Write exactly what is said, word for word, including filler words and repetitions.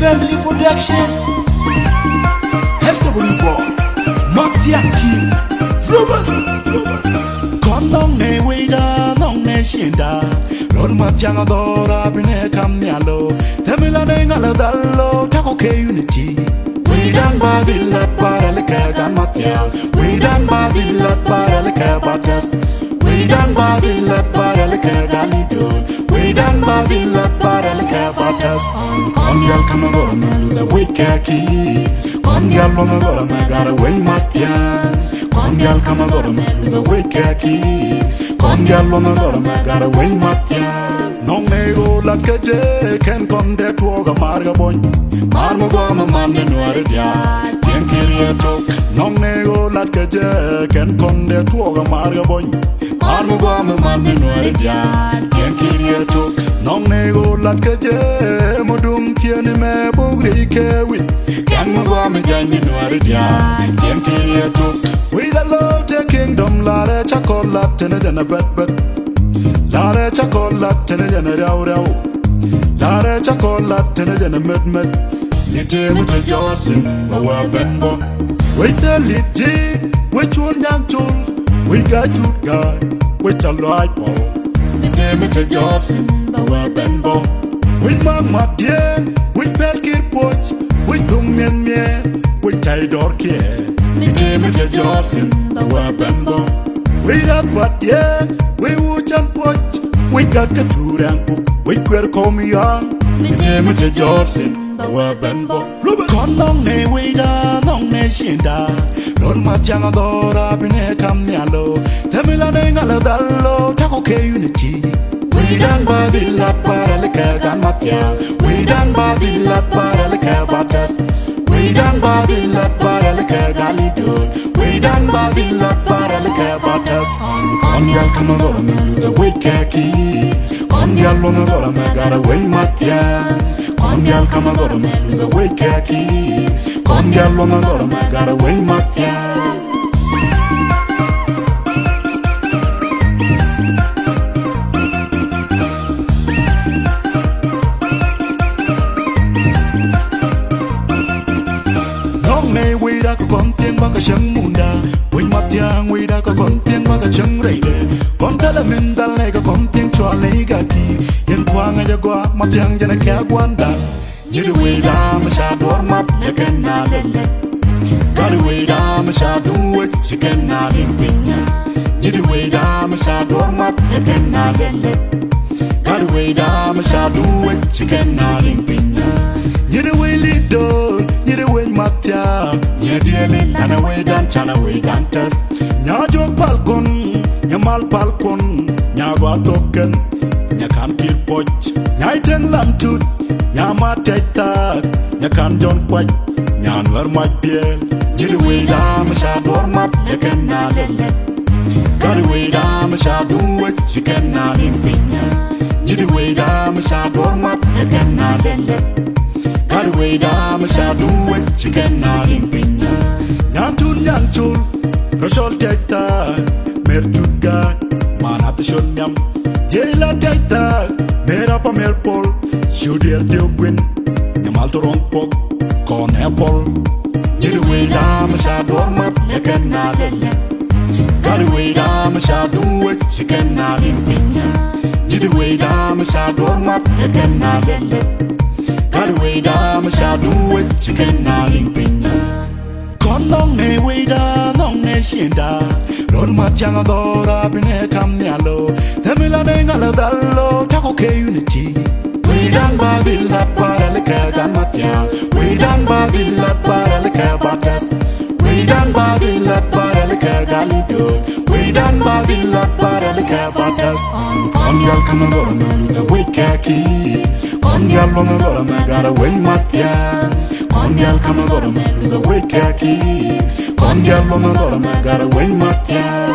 Family Production. S W Boy. Mathiang King. Rubas. Kɔn nɔŋ nɛ wecdan nɔŋ nɛ ciënda. Lon Mathiang a dhɔra bi nɛ kam nhialo. Thɛmi la nɛ ŋal a dhalo takɔ kɛ unity. Wecdan ba dhil lat ba rɛl kɛ dan Mathiang. Wecdan ba dhil lat ba rɛl kɛ batas. Wecdan ba dhil lat ba rɛl kɛ dan Idol. Wecdan ba dhil lat ba rɛl kɛ batas. Kɔn dial kamɛ gɔrɔ mɛ ludhɛ wec kɛ ki. Kɔn dial luɔmɛ gɔrɔ mɛ garɛ wec Mathiang. Kɔn dial kamɛ gɔrɔ mɛ ludhɛ wec kɛ ki. Kɔn dial luɔmɛ gɔrɔ mɛ garɛ wec Mathiang. Nɔŋ nɛ ɣöö lat kɛ jɛ kɛn kɔn dee tuɔɔk a mar kɛ bɔny. Mar mi gɔaa mi man ni nuääri diaal. Jiɛn kir yɛ tok. Nɔŋ nɛ ɣöö lat kɛ jɛ kɛn kɔn dee tuɔɔk a mar kɛ bɔny. Mar mi gɔaa mi man ni nuääri diaal. Jiɛn kir yɛ tok. Nɔŋ nɛ ɣöö lat kɛ jɛ mi duŋ ciëëni mɛ buk ri kɛ wi̱c. Kɛn mi gɔaa mi jany ni nuääri diaal. Jiɛn kir yɛ tok. Wi̱c la lo̱o̱ tëë kingdom larɛ ca kɔn lat tënɛ jɛn a bɛt bɛt. Larɛ ca kɔn lat tënɛ jɛn a riaw riaw. Larɛ ca kɔn lat tënɛ jɛn a mɛt mɛt. Ni tëë mi te jɔɔsin bɛ wä ben bɔ. Wec thil lit ji̱, wec cuɔ̱r nyaŋ col, wec ga̱a̱c cut ga̱a̱c, wec ca lɔaac bɔ. Ni tëë mi te jɔɔsin bɛ wä ben bɔ. Wec mak mak dieen, wec pɛl kir puɔ̱c, wec thuŋ miɛn miɛn, wec tay dɔr kiɛ. Ni tëë mi te jɔɔsin bɛ wä ben bɔ. Wec rath bat dieen, wec wucan puɔ̱c, wec gat kä tuur ɛn kuk, wec kuɛr kɔm yɔaŋ. Ni tëë mi te jɔɔsin bɛ wä ben bɔ. Kɔn nɔŋ nɛ wecdan nɔŋ nɛ ciënda. Lon Mathiang a dhɔra bi nɛ kam nhialo. Thɛmi la nɛ ŋal a dhalo takɔ kɛ unity. Wecdan ba dhil lat ba rɛl kɛ dan Mathiang. Wecdan ba dhil lat ba rɛl kɛ batas. Wecdan ba dhil lat ba rɛl kɛ dan Idol. Wecdan ba dhil lat ba rɛl kɛ batas. Kɔn yal kamɛ gɔrɔ mɛ ludhɛ wec kɛ ki. Kɔn dial luɔmɛ gɔrɔ mɛ garɛ wec Mathiang. Kɔn dial kamɛ gɔrɔ mɛ ludhɛ wec kɛ ki. Kɔn dial luɔmɛ gɔrɔ mɛ garɛ wec Mathiang. Nɔŋ nɛ wecda kɛ kɔn thiɛŋ ba kɛ cäŋ munda. Wec Mathiang wecda kɛ kɔn thiɛŋ ba kɛ cäŋ rɛydɛ. Kɔn thilɛ min dhal nɛ kɛ kɔn thiɛŋ cual nɛ i̱ gat ki. Yɛn kua̱ŋ ɛ jɛ gɔaa Mathiang jɛn ɛ kɛ gua̱nda. Nyi di wecda mi ca duɔ̱ɔ̱r mat lɛ kɛn na lɛl lɛl. Gat di wecda mi ca duŋ wec ci kɛn na liŋ piny. Nyi di wecda mi ca duɔ̱ɔ̱r mat lɛ kɛn na lɛl lɛl. Gat di wecda mi ca duŋ wec ci kɛn na liŋ piny. Nyi di wec lit do̱r, nyi di wec Mathiang. Nyi diɛli ɛn ɛ wecdan can ɛ wecdan tɛth. Nya juɔk pal kɔn, nya mal pal kɔn, nya gɔaa thok kɛn, nya kan kir puɔ̱c, nya i̱ teŋ lam tut, nya ma tɛc thaak, nya kan jɔn kuac, nya nuɛr mac biɛɛl. Nyi di wecda mi ca duɔ̱ɔ̱r mat lɛ kɛn na lɛl lɛl. Gat di wecda mi ca duŋ wec ci kɛn na liŋ piny. Nyi di wecda mi ca duɔ̱ɔ̱r mat lɛ kɛn na lɛl lɛl. Gat di wecda mi ca duŋ wec ci kɛn na liŋ piny. Nyan tun nyan cul rɔ cɔl tɛc thaak. Mer tut ga̱a̱c man a bi col nhiam. Jiɛc la tɛc thaak mer a pa mer pɔl. Cu diɛɛr diök guin nyamal tɔ ruɔ̱ŋ puɔk kɔn ɛ pɔl. Nyi di wecda mi ca duɔ̱ɔ̱r mat lɛ kɛn na lɛl lɛl. Gat di wecda mi ca duŋ wec ci kɛn na liŋ piny. Nyi di wecda mi ca duɔ̱ɔ̱r mat lɛ kɛn na lɛl lɛl. Gat di wecda mi ca duŋ wec ci kɛn na liŋ piny. Kɔn nɔŋ nɛ wecda nɔŋ nɛ ciënda. Lon Mathiang a dhɔra bi nɛ kam nhialo. Thɛmi la nɛ ŋal a dhalo takɔ kɛ unity. Wecdan ba dhil lat ba rɛl kɛ gan Mathiang. Wecdan ba dhil lat ba rɛl kɛ batas. Wecdan ba dhil lat ba rɛl kɛ gan Idol. Wecdan ba dhil lat ba rɛl kɛ batas. Kɔn yal kamɛ gɔrɔ mɛ luthɛ wec kɛ ki. Kɔn yal luɔmɛ gɔrɔ mɛ garɛ wec Mathiang. Kɔn yal kamɛ gɔrɔ mɛ luthɛ wec kɛ ki. Kɔn yal luɔmɛ gɔrɔ mɛ garɛ wec Mathiang.